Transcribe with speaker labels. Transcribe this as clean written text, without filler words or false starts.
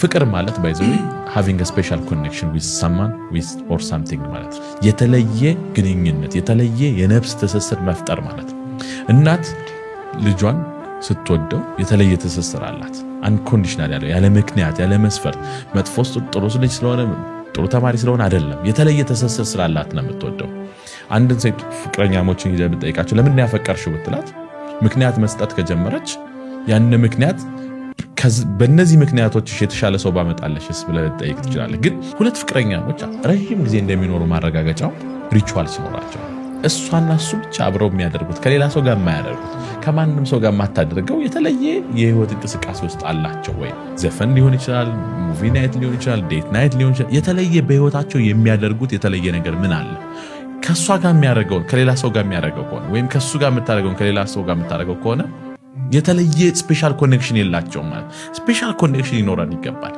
Speaker 1: ፍቅር ማለት by the way having special connection with someone with or something ማለት ነው። የተለየ ግንኙነት፣ የተለየ የነፍስ ትስስር መፍጠር ማለት ነው። እናት ልጇን ስትወደው የተለየ ትስስር አላት። Unconditional ያለው፣ ያለ ምክንያት፣ ያለ መስፈርት፣ መጥፎ ጥሩ ልጅ ስለሆነ፣ ጥሩ ተማሪ ስለሆነ አይደለም። የተለየ ትስስር ስላላት ነው የምትወደው። አንድን ሴት ፍቅረኛሞችን ሂደህ ብትጠይቃቸው ለምን ያፈቀርሽው ብትላት ምክንያት መስጠት ከጀመረች ያን ምክንያት በእነዚህ ምክንያቶች የተሻለ ሰው ባመጣለሽስ ብለህ ልትጠይቅ ትችላለህ። ግን ሁለት ፍቅረኛሞች ረዥም ጊዜ እንደሚኖሩ ማረጋገጫው ritual ሲኖራቸው፣ እሷና እሱ ብቻ አብረው የሚያደርጉት፣ ከሌላ ሰው ጋር የማያደርጉት፣ ከማንም ሰው ጋር የማታደርገው የተለየ የህይወት እንቅስቃሴ ውስጥ አላቸው ወይ? ዘፈን ሊሆን ይችላል፣ movie night ሊሆን ይችላል፣ date night ሊሆን ይችላል። የተለየ በህይወታቸው የሚያደርጉት የተለየ ነገር ምን አለ? ከእሷ ጋር የሚያደርገውን ከሌላ ሰው ጋር የሚያደርገው ከሆነ ወይም ከእሱ ጋር የምታደርገውን ከሌላ ሰው ጋር የምታደርገው ከሆነ የተለየ special connection የላቸውም ማለት። Special connection ሊኖረን ይገባል።